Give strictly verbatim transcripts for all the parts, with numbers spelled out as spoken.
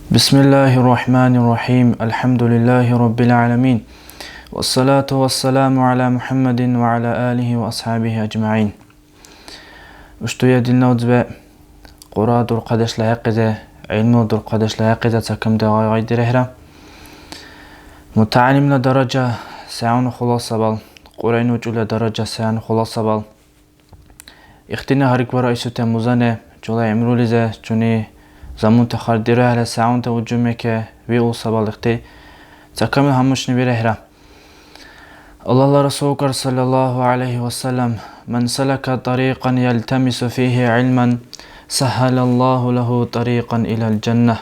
بسم الله الرحمن الرحيم. الحمد لله رب العالمين. والصلاة والسلام على محمد وعلى آله وأصحابه أجمعين. Уштуя динна узбе, Кьуръа дурхъадешла хӀекьизе, гӀилму дурхъадешла хӀекьизе ца камда гъайгъайдирехӀра. МутагӀялимла даража сегъуна хулал сабал, Кьуръайн учӀула даража сегъуна хулал сабал. Ихтини гьаргбара исуте музане, чула гӀимрулизе, чуни замунти хардирухӀели сегъунти уджумеке виул сабал ихти ца камил гьамушни бирехӀра. Аллагьла Расул укӀар, саллаллаху гӀялайхи ва саллям: «Ман салака тарикъан ялтамису фихи гӀилман, саххалаллаху лаху тарикъан илал жанна».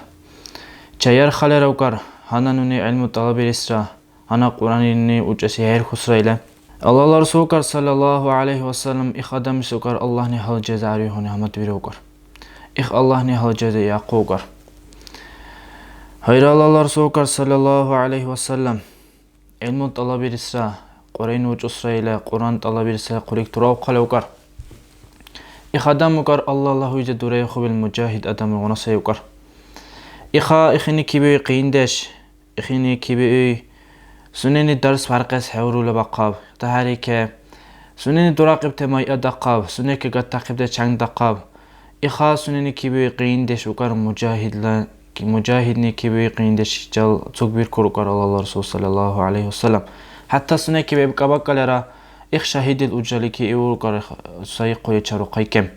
Чеяр халера укӀар, гьанна нуни гӀилму тӀалабирисра, гьанна Кьуръанни учӀеси хӀерхусра или. Аллагьла Расул укӀар, саллаллаху гӀялайхи ва саллям, их адамис укӀар Аллагьни гьалжезе гӀярвихьуни гьамадвиру укӀар. Их Аллагьни гьалжезе иахъу укӀар. Гьайра, Аллагьла Расул укӀар, саллаллаху гӀялайхи ва саллям, гӀилму тӀалабирисра, Кьуръайн учӀусра или, Кьуръан тӀалабирисра хъулик дураухъа левкӀар. Их адам укӀар Аллагьла гьуйзи дурайухъубил мужагьид адамлигъуна сай укӀар. Иха ихини кибиуй къиндеш, ихини кибиуй сунени дарс баркьес хӀеврула бахъаб, тахӀярике, сунени дурахъибти майъа дахъаб, сунеке гаттахъибти чянг дахъаб. Иха сунени кибиуй къиндеш укӀар мужагьидла, мужагьидни кибиуй къиндеш жал цугбиркур укӀар Аллагьла Расул саллаллаху гӀялайхи ва саллям. ХӀятта сунеки бебкӀа бакӀалара, их шагьидил учӀалики иур укӀар, сай хъули чарухъайкӀен.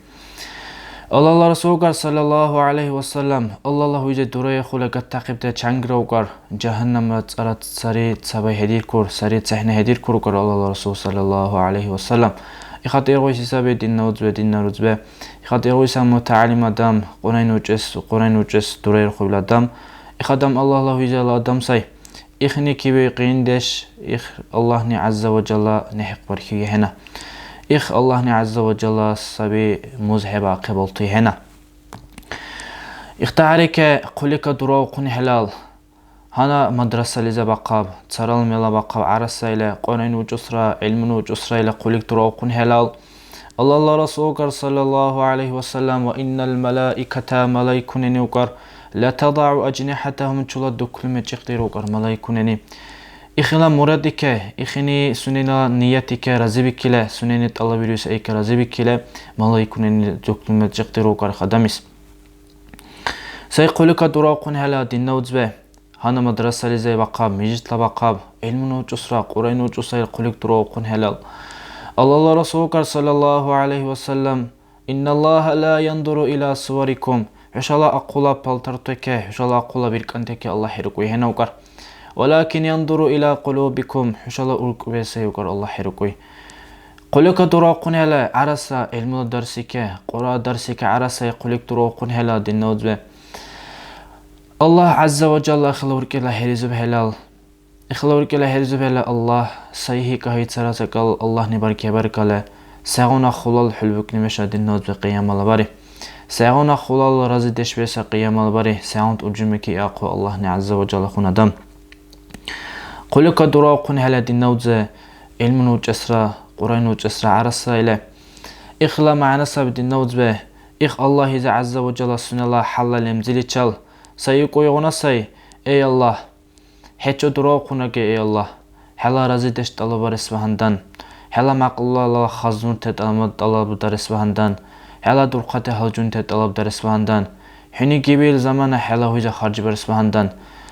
Аллагьла Расул укӀар, саллаллаху гӀялайхи ва саллям, Аллагьла гьуйзи дурайухъули гаттахъибти чянгра укӀар, жагьаннамра цӀара сари цабай хӀедиркур, сари цехӀна хӀедиркур укӀар Аллагьла Расул саллаллаху гӀялайхи ва саллям. ИхатӀ иргъуйси саби динна узбе, динна рузбе. ИхатӀ иргъуйса мутагӀялим адам, Кьуръайн учӀес, Кьуръайн учӀес дурайрухъубил адам. Их адам Аллагьла гьуйзала адам сай. Ихни кибиуй къиндеш, их Аллагьни гӀязза ва жалла нехӀихъ бархьи гьена. Их Аллагьни гӀязза ва жалла саби муз хӀебаахъибалтуй гьена. Ихтахъарике хъулика дураухъун хӀелал. Гьанна мадрасализе бахъаб, царал мела бахъаб гӀярасайла, Кьуръан учӀусра, гӀилмуни учӀусра ила хъулик дураухъун хӀелал. Аллагьла Расул укӀар, саллаллаху гӀялайхи ва саллям, ва иннал малаиката, малайкунени укӀар, ла тадагӀу ажнихӀятагьум, чула дуклуми чӀикьдиру укӀар малайкунени. Ихила мурадике, ихини сунела ниятике разибикиле, сунени тӀалабируси айке разибикиле, малайкунени дуклуми чӀикьдиру укӀар их адамис. Сай хъулика дураухъун хӀела динна узбе. Гьанна мадрасализе бахъаб, мижитла бахъаб, гӀилмуни учӀусра, Кьуръан учӀусра хъулик дураухъун хӀелал. Аллагьла Расул укӀар, саллаллаху гӀялайхи ва саллям: «Инналлагьа ла яндуру ила суварикум». ХӀушала ахъула палтартеке, хӀушала ахъула биркӀантеке Аллагь хӀерикӀуй гьена укӀар. «Валакин яндуру ила кьулубикум», хӀушала уркӀбе сай укӀар Аллагь хӀерикӀуй. Хъулика дураухъунхӀела гӀяраса гӀилмула дарсике, Кьуръа дарсике гӀяраса хъулик дураухъунхӀела динна узбе. Аллагь гӀязза ва жалла ихила уркӀила хӀеризубхӀелал, ихила уркӀила хӀеризубхӀела Аллагь, сай хӀикӀа хӀейцара секӀал Аллагьни баркьхӀебаркале, сегъуна хулал хӀулбукӀни меша динна узбе кьиямала бари. Сегъуна хулал разидеш беса кьиямала бари, сегъунт уржумеки иахъу Аллагьни гӀязза ва жалла хун адам. Хъулика дураухъунхӀела динна узбе, гӀилмуни учӀесра, Кьуръайни учӀесра гӀярасра или. Ихила мягӀна саби динна узбе, их Аллагьизи гӀязза ва жалла сунела хӀялла лемзиличал сай укӀуйгъуна сай: «Эй Аллагь, хӀечи дураухъунаге, эй Аллагь, хӀела разидеш тӀалаббарес багьандан, хӀела мякьлала хазмурте тӀама-, тӀалабдарес багьандан, хӀела дурхъати гьалжунте тӀалабдарес багьандан, хӀуни гибил замана хӀела гьуйза харжбарес багьандан,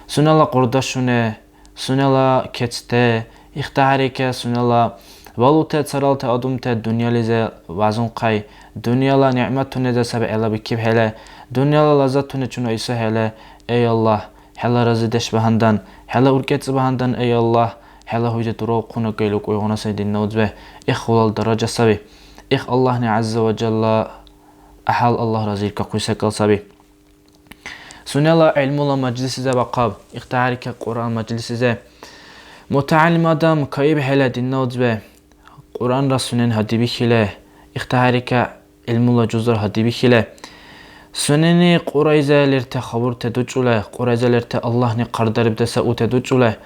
сунела къурдашуне, сунела кецте, ихтахӀерике, сунела балуте, царалте адамте дунъялизи вазунхъай, дунъяла нигӀматунезе саби гӀелабикибхӀели, дунъяла лаззатуни чуна исухӀели, эй Аллагь, хӀела разидеш багьандан, хӀела уркӀецӀи багьандан, эй Аллагь, хӀела гьуйзи дураухъуна кайла кӀуйгъуна сай динна узбе, их хулал даража саби. Их Аллагьни гӀязза ва жалла гӀяхӀял Аллагь разииркахъуй секӀал саби. Сунела гӀилмула мажлисизе бахъаб, ихтахӀерике Кьуръан мажлисизе. МутагӀялим адам каибхӀели динна узбе, Кьуръанра сунен гьадибихьили, ихтахӀерике гӀилмула жузар гьадибихьили. Сунени Кьуръайзе лерти хабурти дучӀули, Кьуръайзе лерти Аллагьни хъардарибти саути дучӀули,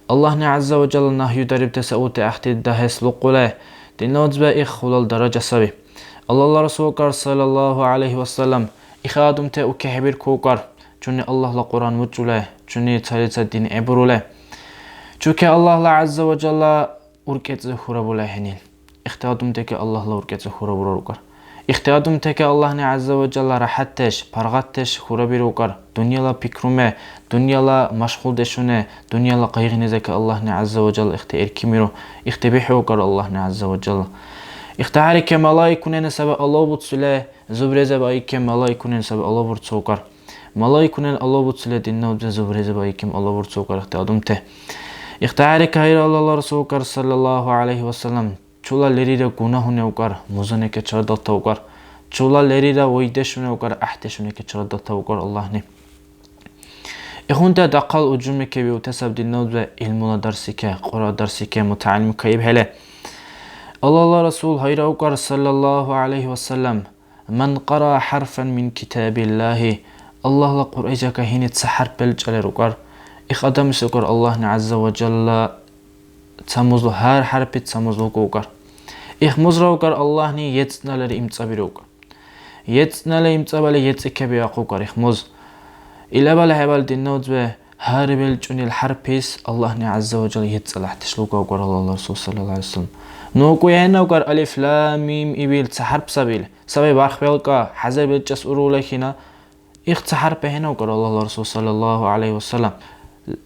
Аллагьни гӀязза ва жалла нагьюдарибти саути гӀяхӀти дагьес лукӀули, динна узбе, их хулал даража саби. Аллагьла Расул укӀар, саллаллаху гӀялайхи ва саллям, их адамти укехӀебиркукӀар, чуни Аллагьла Кьуръан учӀули, чуни цалица дин гӀеббурули. Чуке Аллагьла ГӀязза ва Жалла уркӀецӀи хурабули хӀенил. Ихти адамтаки Аллагьла уркӀецӀи хурабурар укӀар. Ихти адамтаки Аллагьни ГӀязза ва Жалла ряхӀятдеш, паргъатдеш хурабиру укӀар. Дунъяла пикруме, дунъяла машгъулдешуне, дунъяла къайгънизаки Аллагьни ГӀязза ва Жалла ихти эркимиру, ихти бихӀу укӀар Аллагьни ГӀязза ва Жалла. Ихти гьарикке малаикунени саби алавбуцули, зубреза баикке малаикунени саби алавбурцу укӀар. Малаикунани алавбуцили динна узби зубрезиб айким алавбурцу укӀар ихти адамти. Ихтиярика гьайра Аллагьла Расул укӀар, саллаллаху гӀялайхи ва саллям, чула лерира гунагьуни укӀар, музаники чарадалта укӀар. Чула лерира вайдешуни укӀар, гӀяхӀдешуники чарадалта укӀар Аллагьни. Ихунти дахъал уджуми кебиути саб динна узби гӀилмула дарсике, Кьуръа дарсике мутагӀялим каибхӀели. Аллагьла Расул гьайра укӀар, саллаллаху гӀялайхи ва саллям, Ман къараа хӀярфан мин китабиллагьи, Аллагьла Кьуръайзака гьини ца хӀярп белчӀалер укӀар, их адамлис укӀар Аллагьни ГӀязза ва Жалла ца музлу, гьар хӀярпи ца музлу укӀар. Их музра укӀар Аллагьни ецӀналара имцӀабири укӀар. ЕцӀнала имцӀабали ецӀи кебиахъу укӀар их муз. Илабала хӀябал динна узби Гьар белчӀунил хӀярпис Аллагьни ГӀязза ва Жал ецӀал гӀяхӀдеш лугавгар Аллагьла Расул саллаллаху гӀялайхи ва саллям. Ну кӀуяйнавгар алиф, лам, мим ибил ца хӀярп сабил. Саби барх белкӀа, хӀязар белчӀес урула хина. Их ца хӀярп ахӀенавгар Аллагьла Расул саллаллаху гӀялайхи ва саллям.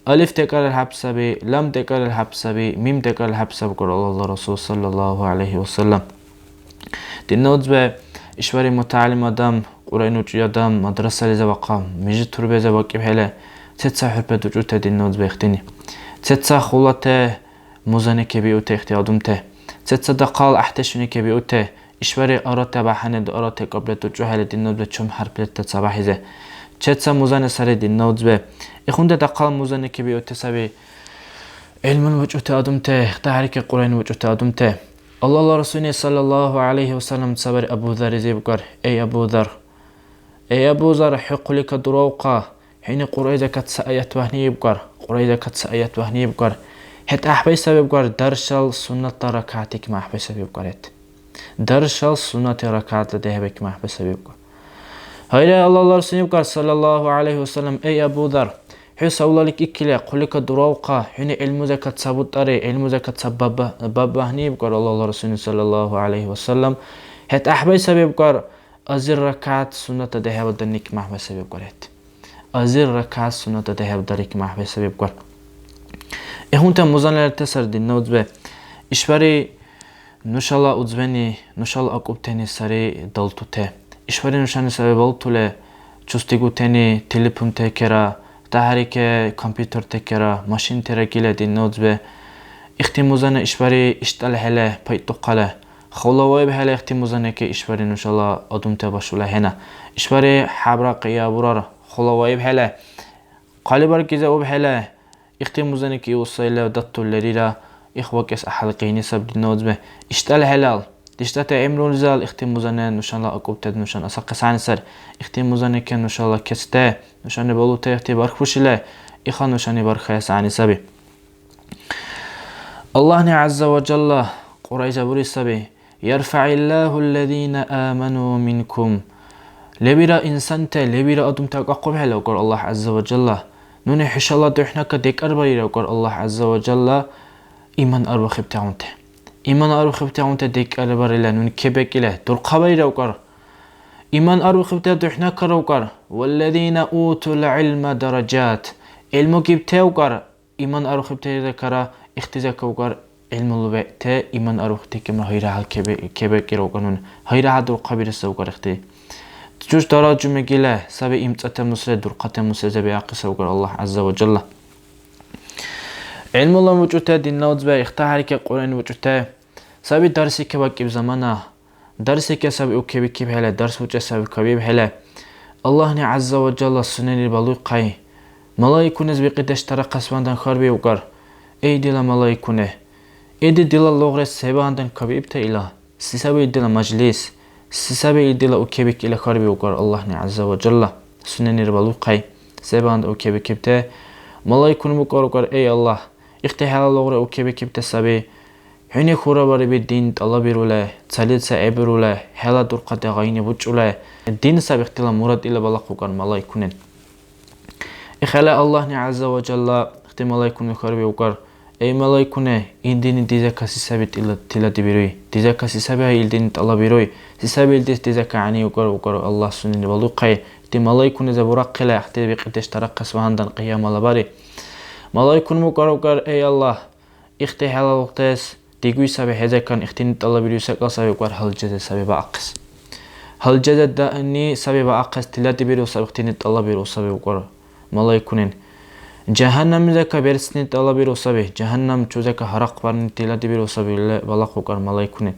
Алиф декӀарил хӀярп саби, лам декӀарил хӀярп саби, мим декӀарил хӀярп сабгар Аллагьла Расул саллаллаху гӀялайхи ва саллям. Динна узби, ишбархӀи мутагӀялим адам, Кьуръайн учӀи адам, мадрасализа вахъа, мижит-турбеза вакӀибхӀели, сеца хӀурпе дучӀуте динна узби ихтини? Сеца хулате музани кебиуте ихти адамте? Сеца дахъал гӀяхӀдешуни кебиуте? ИшбархӀи арате бяхӀяне дугӀрате кьабле дучӀухӀели динна узби чум хӀярп лерте ца бяхӀизе? Сеца музани сари динна узби? Ихунде дахъал музани кебиуте саби гӀилмуни учӀути адамте, тяхӀярки Кьуръайни учӀути адамте. Аллагьла Расулни саллаллаху гӀялайхи ва саллям цабари Абу Зарризи ибкар: «Эй, Абу Зар! Эй, Абу Зар, хӀу хъулика дуравхъа, хӀуни Кьуръайзакад ца аят вагьни ибкар, Кьуръайзакад ца аят вагьни ибкар. ХӀед гӀяхӀбай сабибкар, даршал суннатла ракагӀятик гӀяхӀбай сабибкар хӀед. Даршал суннатла ракагӀятла дехӀбайки гӀяхӀбай сабибкар». Гьайра, Аллагьла Расулни ибкар, саллаллаху гӀялайхи ва саллям: «Эй, Абу Зар, хӀу савлалик икили, хъулика дуравхъа, хӀуни гӀилмузакад ца бутӀари, гӀилмузакад ца баба-, баб багьни», ибкар Аллагьла Расулни саллаллаху гӀялайхи ва саллям. ХӀед гӀяхӀбай сабибкар, азир ракагӀят сунната дехӀеба дарник гӀяхӀбай сабибкар хӀед. Азир ракагӀят сунната дехӀеба дарник гӀяхӀбай сабибкар. Ихунта музани лерте сар динна узби. ИшбархӀи Нушала узбени, нушала акӀубтани сари далтуте. ИшбархӀи нушани саби балтули, чус дигутени, телефонтекира, тяхӀярике, компьютертекира, машинтира гила динна узби. Ихти музани ишбархӀи иштӀалхӀели пайтӀухъали. ХӀула ваибхӀели ихти музаники ишбархӀи нушала адамти башули ахӀена. ИшбархӀи хӀябра къия бурар, хӀула ваибхӀели. Хъалибарг иза убхӀели, ихти музаники иусайла датур лерира, их вакӀес гӀяхӀял къини саб динна узби. ИштӀал хӀелал, диштӀати гӀямрулизал ихти музани нушала акӀубтази нушани асахъес гӀягӀни сари. Ихти музаники нушала кецти, нушани балути ихти бархбушили, иха нушани бархаэс гӀягӀни саби. Аллагьни ГӀязза ва Жалла Кьуръайза бури саби: «ЯрфагӀиллаху аллазина аману минкум». Лебира инсанти, лебира адамти акӀахъубхӀели, укӀар Аллагь ГӀязза ва Жалла. Нуни хӀушала духӀнака декӀарбарира, укӀар Аллагь ГӀязза ва Жалла, иман арбухибтигъунти. Иман арбухибтигъунти декӀарбарила нуни кебекӀила дурхъабарира, укӀар. Иман арбухибти духӀнакара, укӀар. «Валлазина утул гӀилма даражат». ГӀилму гибти, укӀар, иман арухибтира кара, ихтизака укӀар, гӀилмулла бегӀти иман арухибти кемра гьайра гьал кебе-, кебекӀира укӀар нуни. Гьайра гьал дурхъабириса укӀар ихти. Чус даражуми гила саби имцӀати мусла, дурхъати мусла забиахъиса укӀар Аллагь ГӀязза ва Жалла. ГӀилмулла учӀути, динна узби, ихтахӀярки Кьуръан учӀути. Саби дарси кебакӀиб замана. Дарсике саби укебикибхӀели, дарс учӀес саби кабиибхӀели, Аллагьни ГӀязза ва Жалла сунени балуй хъай. Малаикунес бикьидеш дарахъес вандан хьарбиубкӀар: «Эй, дила малаикуне! Иди дила лугъри се багьандан кабиибта ила? Се саби ил дила мажлис? Се саби ил дила укебик?» ила хьарбиубкӀар Аллагьни ГӀязза ва Жалла суненира балуй хъай. Се багьандан укебикибти? Малаикуни букӀар укӀар: «Эй, Аллагь, ихти хӀела лугъри укебикибти саби. ХӀуни хурабариби дин тӀалабирули, цалица гӀебирули, хӀела дурхъати гъайни бучӀули. Дин саби ихтила мурад», ила балахъукӀар малаикунен. Ихала Аллагьни ГӀязза ва Жалла ихти малайкуни хьарбиукӀар: «Эй малайкуни, илдини дизакаси саби тила-, тиладибируй. Дизакаси саби гьай илдини тӀалабируй. Си саби илдис дизака гӀягӀниукӀар?» укӀар. Аллагь сунени балуй хъай. Ихти малайкуни забурахъила ихти бикьидеш дарахъес багьандан кьиямала бари. Малайкуни букӀар, укӀар: «Эй Аллагь, ихти хӀялалухъес дигуй саби хӀезакан, ихтини тӀалабируй секӀал саби укӀар, гьалжазе саби баахъес. Гьалжазе даъни саби баахъес тиладибиру саби, ихтини тӀалабиру саби укӀар малайкунин. Жагьаннамлизака берсни тӀалабиру саби, жагьаннам чузака гьарахъбарни тиладибиру саби», — или балахъ укӀар малайкунин.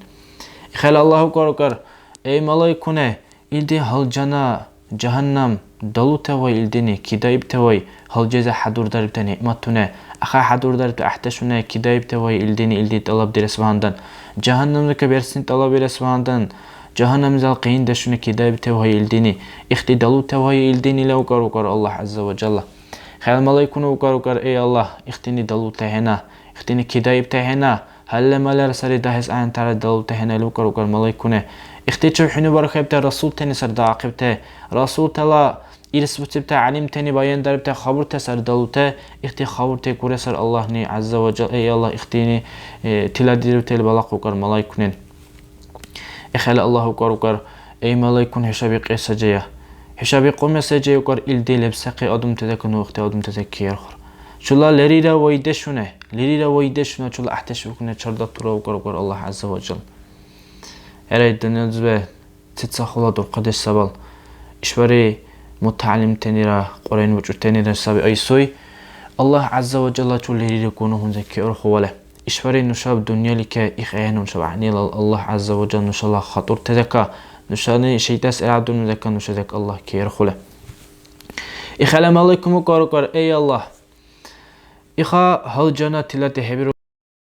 Ихала Аллагь укӀар, укӀар: «Эй малайкуни, илди гьалжана, жагьаннам далуте вай илдини, кидаибте вай гьалжезе хӀядурдарибте ниъматуне, аха хӀядурдарибте гӀяхӀдешуне кидаибте вай илдини, илди тӀалабдирес багьандан, жагьаннамлика берсни тӀалабирес багьандан, жагьаннамлизал къиндешуне кидаибте вай илдини, ихти далуте вай илдини», — или укӀар, укӀар Аллагь ГӀязза ва Жалла. Хял малайкуни укӀар, укӀар: «Эй Аллагь, ихтини далуте хӀена, ихтини кидаибте хӀена, гьалла-малар сари дагьес гӀянтара далуте хӀена», — или укӀар, укӀар малайкуни. Ихти чу хӀуну бархьибте расултани сар даахъибте, расултала ирс буцибта гӀялимтани баяндарибта хабурта сар далуте, ихти хабурте куресар Аллагьни ГӀязза ва Жал: «Эй Аллагь, ихтини, э, тиладирутели балахъ», — укӀар малайкунен. Ихъели Аллагь укӀар, укӀар: «Эй малайкун, хӀуша бикьес саджая. ХӀуша бикьуме саджая, — укӀар, — илди лебсахъи адамтазака, ну ихти адамтазака киэрхур. Чула лерира вайдешуне, лерира вайдешуна, чула гӀяхӀдеш букуне чардатура», — укӀар, укӀар Аллагь ГӀязза ва Жал. ХӀера, ит дунъя дузбе, цица хъула дурхъадеш сабал. ИшбархӀи мутагӀялимтанира, Кьуръайн бучӀутанира саби айсуй. Аллагь ГӀязза ва Жалла чула лерира гунагьунза киурхували. ИшбархӀи нушаб дунъялике ихъехӀе нушаб гӀягӀнилал Аллагь ГӀязза ва Жалла нушала хатӀуртазака, нушани шайтӀас гӀерадурнизака нушазак Аллагь киурхули. Ихъела малайкуни укӀар, укӀар: «Эй Аллагь, иха гьал жаннат тилати хӀебиру».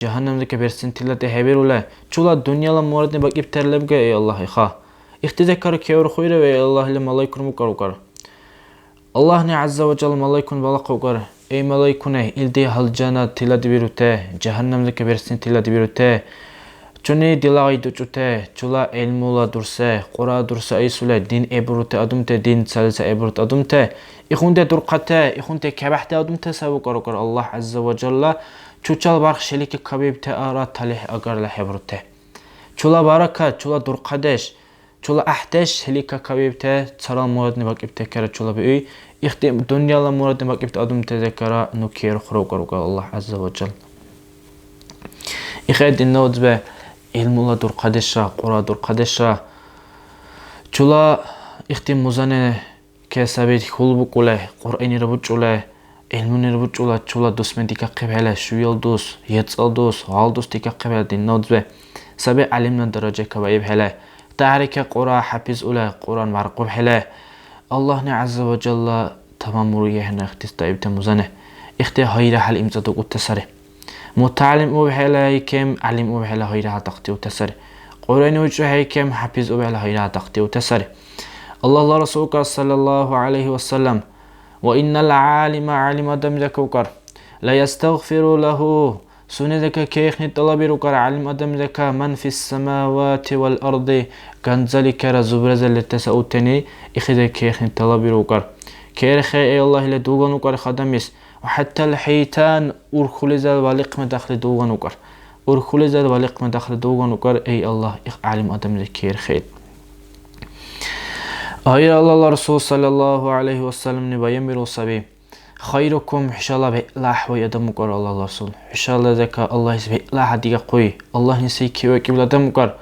Жагьаннамлика берсин тилати хӀебирули, чула дунъяла мурадни бакӀибтар лебга, эй Аллагь, иха. Ихтизакар кеурхуйрав, эй Аллагь, или малайкун букӀар, укӀар. Аллагьни ГӀязза ва Жалла малайкун балахъ укӀар: «Эй малайкуне, илди гьал жаннат тиладибируте, жагьаннамлика берсин тиладибируте, чуни дила гъай дучӀуте, чула гӀилмула дурсе, Кьуръа дурсе айсули, дин гӀеббурути адамте, дин цалиса гӀеббурути адамте, ихунте дурхъате, ихунте кабяхӀти адамте сай букӀар, укӀар Аллагь ГӀязза ва Жалла, чучал барх шилики кабиибте ара талихӀ агарли хӀебурте. Чула баракат, чула дурхъадеш, чула гӀяхӀдеш шилика кабиибте, царал мурадни бакӀибте кара чула биуй, ихти дунъяла мурадни бакӀибти адамтазакара ну киэрхура», — укӀар, укӀар Аллагь ГӀязза ва Жалла. Ихъе динна узбе, гӀилмула дурхъадешра, Кьуръа дурхъадешра, чула ихти музане ке саби хьулбукӀули, Кьуръайнира бучӀули, гӀилмунира бучӀула чула дусми дикахъибхӀели, шуял дус, ецӀал дус, гъал дус дикахъибхӀели, динна узбе, саби гӀялимла даража кабаибхӀели, тяхӀярике Кьуръа хӀяпизули, Кьуръан вяркъубхӀели, Аллагьни ГӀязза ва Жалла таманбургехӀе ихтис даибти музани. Ихти гьайра хӀял имцӀадукӀути сари. МутагӀялим убхӀела хӀейкем, гӀялим убхӀела гьайра гьатӀахъдиута сари. Кьуръайни учӀухӀейкем, хӀяпиз убхӀела гьайра гьатӀахъдиута сари. Аллагьла Расул укӀар, саллаллаху гӀялайхи ва саллям: «Ва иннал гӀялима», гӀялим адам закавкӀар, «ла ястагъфиру лаху», сунезака кехни тӀалабирукӀар гӀялим адам зака, «ман фис самавати вал арди», ганзаликара зубраза лертаса утени ихизе кехни тӀалабирукӀар. КерхӀе, эй Аллагь, или дуган укӀар их адамис. Ва хӀяттал хӀитан, урхьулизар валихъме дахъли дуган укӀар. Урхьулизар валихъме дахъли дуган укӀар, эй Аллагь, их гӀялим адамли керхӀе. Гьайра Аллагьла Расул саллаллаху гӀялайхи ва салламли баянбиру саби: «Хайрукум», хӀушала бегӀла гӀяхӀвай адам укӀар Аллагьла Расул. ХӀушала зака Аллагьис бегӀла гьадигахъуй. Аллагьни сай кивакӀибла адам укӀар.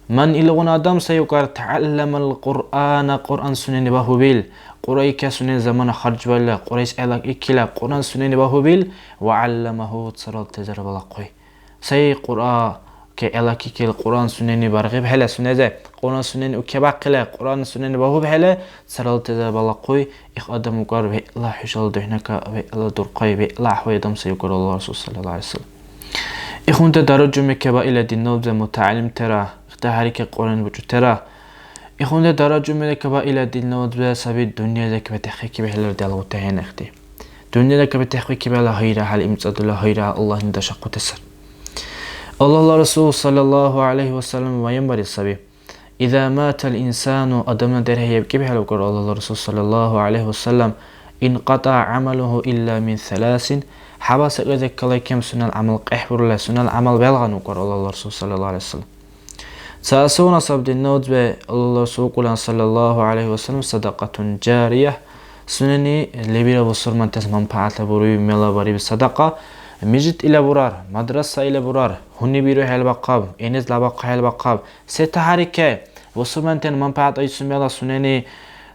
Ман, илгъуна адам сай укӀар, тагӀялламал Кьуръана, Кьуръан сунени багьубил, Кьуръайка сунени замана харжбарила, Кьуръайс гӀелакӀикила, Кьуръан сунени багьубил, ва гӀялламагьу, царалтазар балахъуй. Сай Кьуръа ке гӀелакӀикил, Кьуръан сунени баргибхӀели сунезе, Кьуръан сунени укебяхъили, Кьуръан сунени багьубхӀели, царалтазар балахъуй, их адам укӀар, вегӀла хӀушала духӀнака, вегӀла дурхъай, вегӀла гӀяхӀвай адам сай укӀар Аллагьла Расул саллаллаху гӀялайхи ва саллям. Ихунти даражуми кебаили диннабзе мутагӀялимтира, ихтахӀярики Кьуръан бучӀутира. Ихунти даражуми кебаили диннабзе саби дунъяла кебетахъи кебихӀелар диалгъути гьанахъти. Дунъяла кебетахъи кебала гьайра хӀял имцӀадула гьайра Аллагьни дашахъути сар. Аллагьла Расул саллаллаху гӀялайхи ва саллям баянбарес саби. Иза матал инсану, адамла дерхӀе ебкӀибхӀели укӀар Аллагьла Расул саллаллаху гӀялайхи ва саллям, инкьатӀа гӀямалуху илля мин саласин, хӀябал секӀайзеккалайкем сунела гӀямал къехӀбирули, сунела гӀямал белгӀан укӀар Аллагьла Расул саллаллаху гӀалайхи ва саллям. Ца асуна саб динна узбе, Аллагьла Расул кьулан саллаллаху гӀалайхи ва саллям, садакьатун жария, сунени лебира бусурмантас манпагӀятла буруй мела бариб садакьа, мижит ила бурар, мадраса ила бурар, гьуни биру хӀелбахъаб, гӀинизла бахъа хӀелбахъаб, се тахӀярике, бусурмантен манпагӀят айсумела сунени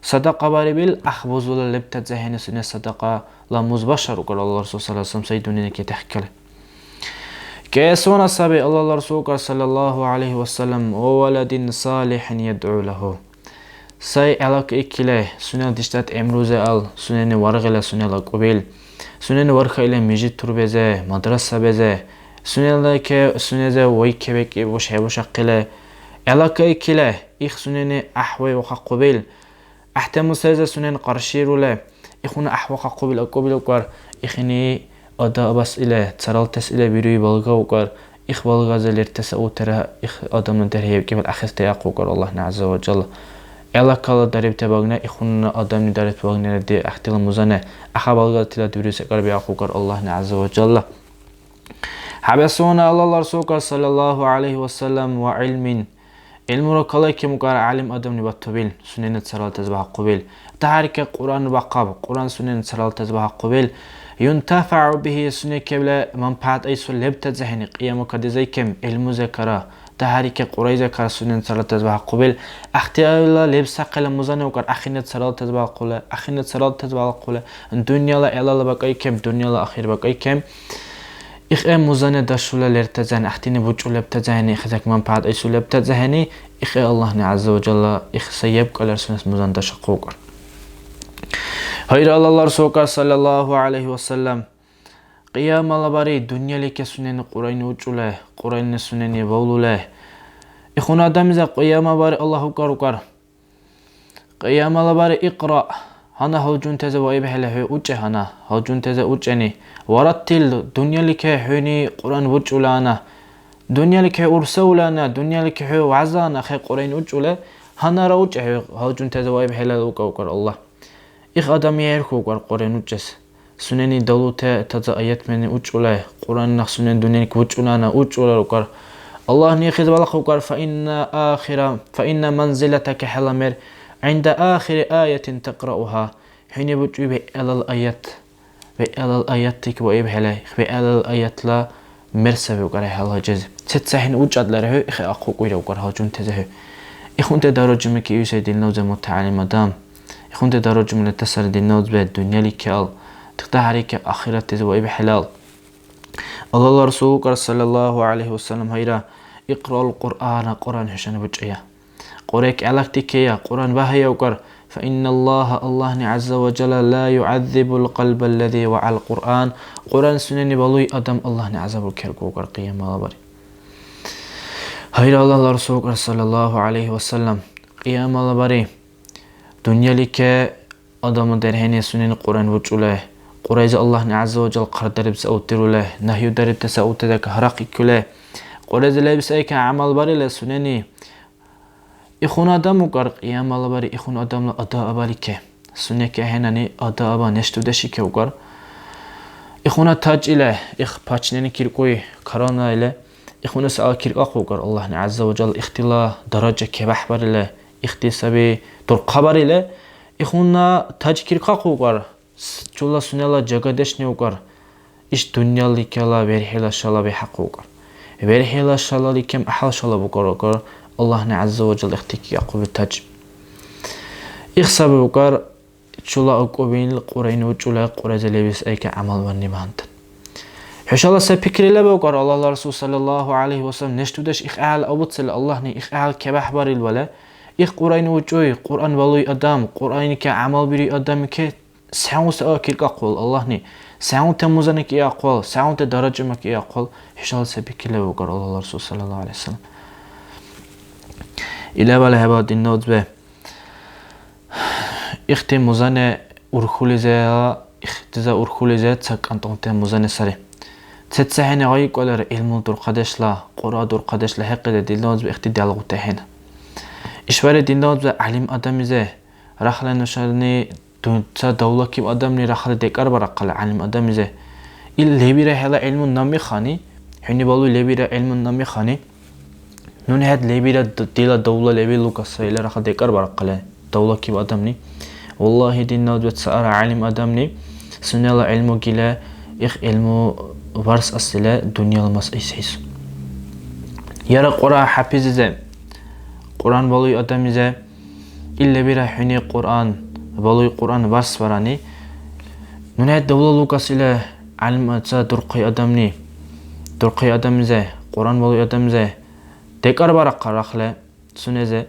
садакьа барибил, ах бузула лебтадзе хӀени сунес садакьа ла муз башар укӀар Аллагьла Расул саллаллаху гӀалайхи ва саллям сай дуненики тяхӀкали. КӀиэсуна саби Аллагьла Расул укӀар саллаллаху гӀалайхи ва саллям, ва валадин салихӀин ядгӀу лаху. Сай гӀелакаикили, сунела диштӀат гӀемрузе ал, сунени варгъила сунела кӀубил, сунени вархаили мижит турбезе, мадраса безе, сунела ке-, сунезе вай кебекӀи буш хӀебушахъили, гӀелакаикили, их сунени гӀяхӀвай вахахъубил, ГӀяхӀтаму сеза сунен къарширули, ихуна гӀяхӀвахъахъубил акӀубил укӀар, ихини ада абас или, царалтас или бируи балга укӀар, их балгази лертеса утира, их адамла дерхӀевкӀибил ахирти ахъу укӀар Аллагьни ГӀязза ва Жалла. ГӀелакала дарибти багьна, ихуна адамни дарибти багьнира ди гӀяхӀтила музани, аха балга тиладбируси кьарбиахъу укӀар Аллагьни ГӀязза ва Жалла. ХӀябэсуна Аллагьла Расул укӀар, саллаллаху гӀалайхи ва саллям, ва гӀилмин. ГӀилмура калайкиб укӀар гӀялим адамли батубил, сунени царалтас багьахъубил. ТахӀярика Кьуръан бахъаб, Кьуръан сунени царалтас багьахъубил. ЮнтафагӀу бихӀи, сунекибла манпагӀят айсу лебтадзахӀени, кьияма кадизайкиб, гӀилмузекара, тахӀярика Кьуръайзекара сунени царалтас багьахъубил. Ахтиалла лебсахъила музани укӀар ахини царалтас багьахъули, ахини царалтас багьахъули, дунъяла гӀелала бакӀайкиб, дунъяла ахир бакӀайкиб. ИхӀе музани дашула лертазани, ахтини бучӀу лебтазани, ихзак манпагӀят айсу лебтазани, ихӀе Аллагьни ГӀязза ва Жалла их саяб калер сунес музан дашахъукӀар. Гьайра Аллагьла Расул укӀар, саллаллаху гӀалайхи ва саллям, Кьиямала бари дунъялике сунени Кьуръайни учӀуле, Кьуръайни сунени вавлуле. Ихуна адамза Кьиямала бари Аллагь укӀар укӀар. Кьиямала бари икьра. Гьанна гьалжунтази ваибхӀели хӀу учӀе гьанна, гьалжунтази учӀени. Вараттил, дунъялике хӀуни Кьуръан бучӀулана. Дунъялике хӀу урсаулана, дунъялике хӀу вягӀзана хӀе Кьуръан учӀуле, гьаннара учӀе хӀу гьалжунтази ваибхӀелал укӀа укӀар Аллагь. Их адам яхӀерху укӀар Кьуръан учӀес. Сунени далуте таза аятмени учӀулай, Кьуръан нах сунени дуненки учӀулана учӀула рукӀар. Аллагьни ихъес балахъ укӀар, фа инна ахира, фа инна манзилатака, хӀела мер, гӀинда ахири аятин такърауха. ХӀуни бучӀуй бегӀлал аят. БегӀлал аятти ваибхӀелай, бегӀлал аятла мер саби укӀар хӀела жез. СецахӀен учӀадлара хӀу, ихъахъу кӀуйра укӀар гьалжунтази хӀу. Ихунти даражумики иусай динна уза мутагӀялим адам. Ихунти даражумила тасара динна узбе дунъяли кеал, тиктагьарики ахираттизи ваибхӀелал. Аллагьла Расул укӀар, саллаллаху гӀалайхи ва саллям, гьайра, икьраул Кьуръана, Кьуръан хӀушани бучӀая. Кьурек гӀелакдикея, Кьуръан багьая укӀар, фа инналлагьа, Аллагьни ГӀязза ва Жалла, ла югӀяззибул кьалбаллази вагӀал Кьуръан, Кьуръан сунени балуй адам Аллагьни гӀязабу керку укӀар кьиямала бари. Гьайра Аллагьла Расул укӀар, саллаллаху гӀалайхи ва саллям, кьиямала бари дунъялике адамла дерхӀени сунени Кьуръан бучӀуле, Кьуръайзи Аллагьни ГӀязза ва Жалла хъардарибси аутирули, нагьюдарибти саутадакӀ гьарахъикули, Кьуръайзи лебси айка гӀямал барили сунени, ихун адам укӀар, кьиямала бари ихун адамла ада абалике. Сунеке ахӀенани ада аба неш дудешике укӀар. Ихуна таж ила, их пачнени киркуй, корона ила, ихуна саал киркахъу укӀар Аллагьни ГӀязза ва Жалла ихтила даража кебяхӀбарила, ихти саби дурхъабарила, ихуна таж киркахъу укӀар. С-, чула сунела жагадешни укӀар. Иш дунъяликела верхӀела шала бихӀяхъу укӀар. ВерхӀела шалаликем гӀяхӀял шала букӀар укӀар. Аллагьни ГӀязза ва Жалла ихтики ахъуби таж. Их саби укӀар, чула акӀубил Кьуръайни учӀула, Кьуръайзи лебис айка гӀямал барни багьандан. ХӀушала се пикри леба укӀар, Аллагьла Расул саллаллаху гӀалайхи ва саллям, неш дудеш их гӀяхӀял абуцили, Аллагьни их гӀяхӀял кебяхӀбарил вала, их Кьуръайни учӀуй, Кьуръан балуй адам, Кьуръайника гӀямал бируй адамике, сягӀун саъа киркахъул Аллагьни, сягӀунти музани кӀиахъул, сягӀунти даража макьиахъул, хӀушала се пикри леба укӀар Аллагьла Расул саллаллаху гӀалайхи ва саллям. Илабала хӀеба динна узбе. Ихти музани урхьулизира, ихтиза урхьулизир ца кӀантӀунти музани сари. ЦецахӀенни гъайикӀулира гӀилмул дурхъадешла, Кьуръа дурхъадешла хӀекьлизи динна узби ихти диалгъути ахӀен. ИшбархӀи динна узби гӀялим адамизи, рахла нушани Ду-, ца давлакиб адамни рахли декӀарбарахъали гӀялим адамлизи. Ил лебира хӀела гӀилму намихани, хӀуни балуй лебира гӀилму намихани, нуни хӀед лебира д-, дила давла леби лугаса ила рахли декӀарбарахъали давлакиб адамни. Валлагьи, динна узби, цаара гӀялим адамни сунела гӀилму гила, их гӀилму варс асила дунъяла мас исхӀис. Яра Кьуръа хӀяпизизе, Кьуръан балуй адамизе, ил лебира хӀуни Кьуръан балуй, Кьуръан варс барани. Нуни давла лугас ила гӀялим ца дурхъи адамни, дурхъи адамизе, Кьуръан балуй адамизе декӀарбарахъа рахли сунезе.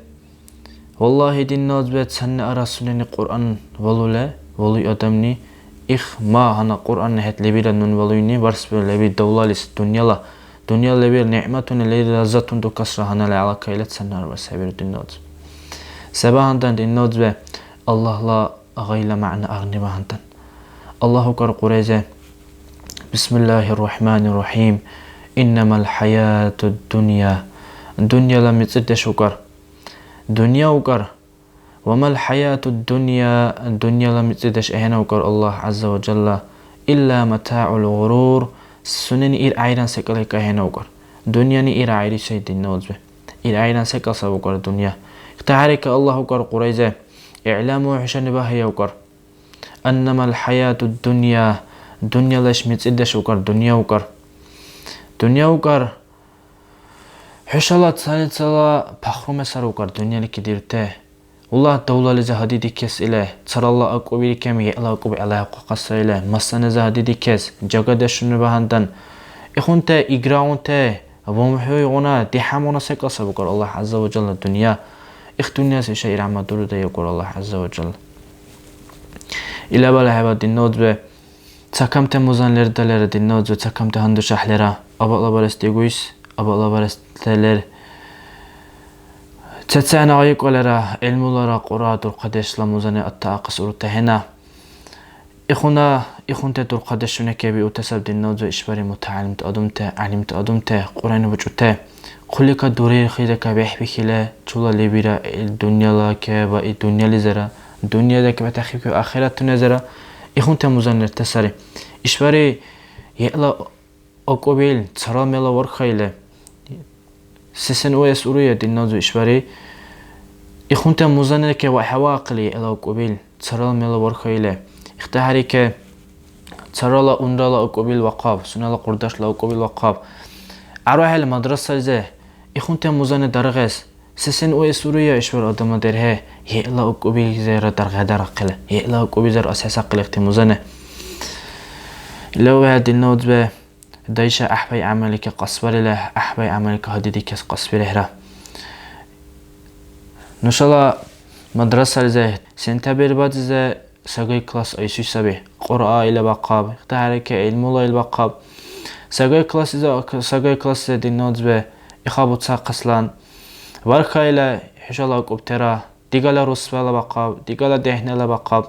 Валлагьи, динна узби, цанна ара сунени Кьуръан валули, валуй адамни, их ма гьана Кьуръан хӀед лебира нуни валуйни, варс леби давлалис, дунъяла, дунъя лебир нигӀматуни лери лаззатун дукасра гьанали гьалакаила цанна арбас хӀебиру, динна узби. Се багьандан, динна узби, Аллагьла гъайла мягӀна агни багьандан. Аллагь укар Кьурайзе. Бисмиллахир Рахманир Рахим. Иннамал хӀяятуд дунъя. Дунъяла мицӀирдеш укар. Дунъя укар. Ва мал хӀяятуд дунъя, дунъяла мицӀирдеш ахӀена укар Аллагь ГӀязза ва Жалла, илла матягӀул гъурур, сунени иргӀяйран секӀал ахӀена укар. Дунъяни иргӀяйри сай, динна узби. ИргӀяйран секӀал саб укар дунъя. ИхтахӀярика Аллагь укар Кьурайзе. ИгӀламу, хӀушани багьая укар. Аннамал хӀяятуд дунъя, дунъялаш мицӀирдеш укар, дунъя укар. Дунъя укар. ХӀушала цалицала пахруме сар укар дунъялики дирте. Улла давлализи гьадидикес или, царалла акӀубили кем гӀела акӀуб гӀелайахъухъа сай или, масанази гьадидикес, жагадешуни багьандан, ихунте, играунте, вамхӀуйгъуна, дихӀямуна секӀал саб укар Аллагь ГӀязза ва Жалла дунъя. Их дунъяс иша иргӀямадуруда укар Аллагь ГӀязза ва Жалла. Илабала хӀеба, динна узби, ца камти музан лердалера, динна узби, ца камти гьандушахӀлира, абалабарес дигуйс, абалабарес лер. ЦецайнагӀи кӀвалира, гӀилмулара Кьуръа дурхъадешла музани аттаахъес урутахӀена. Ихуна, ихунти дурхъадешуни кебиути саб, динна узби, ишбархӀи мутагӀялимти адамти, гӀялимти адамти, Кьуръани бучӀути. Хъулика дурирхъи, зека бехӀбихьили, чула лебира ил дунъяла ке ва и дунъялизира, дунъя зека бетахъибхӀу ахиратуназира, ихунти музан лерти сари. ИшбархӀи гӀела акӀубил царал мела вархаили, сесен уэс уруя, динна узби, ишбархӀи ихунти музани ке ва хӀеваахъили, гӀела акӀубил царал мела вархаили, ихтахӀярике, царала унрала акӀубил вахъаб, сунела къурдашла акӀубил вахъаб. АрвахӀели мадрасализи ихунти музани даргес, сесен уэс уруя ишбар адамла дерхӀе, гӀела акӀубилизира даргхӀедарахъили, гӀела акӀубизир асесахъили ихти музани. ИлавхӀели, динна узби, дайша гӀяхӀбай гӀямалики кьасбарили, гӀяхӀбай гӀямалики гьадидикес кьасбирехӀра. Нушала мадрасализи сентябрь базизи сагай класс айсуй саби. Кьуръа ила бахъаб, ихтахӀярике, гӀилмула ил бахъаб. Сагай классизи, сагай классизи, динна узби, ихабуцахъеслан. Вархаила хӀушала акӀубтира. Дигала рурсбала бахъаб, дигала дехӀнила бахъаб.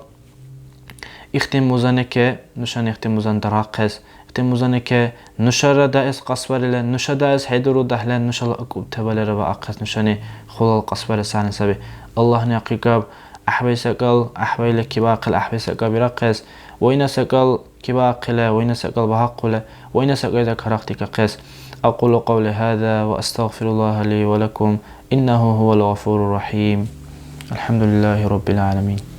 Ихти музанике нушани ихти музан дарахъес, ихти музанике нушара даэс кьасбарили, нуша даэс хӀедуру дагьле, нушала акӀубтабалира баахъес нушани хулал кьасбарес гӀягӀни саби. Аллагьни ахъикаб, гӀяхӀбай секӀал, гӀяхӀбайла кибаахъил гӀяхӀбай секӀал бирахъес, вайна секӀал кибаахъили, вайна секӀал багьахъули, вайна секӀайда карахъдикахъес. أقول قولي هذا وأستغفر الله لي ولكم إنه هو الغفور الرحيم. الحمد لله رب العالمين.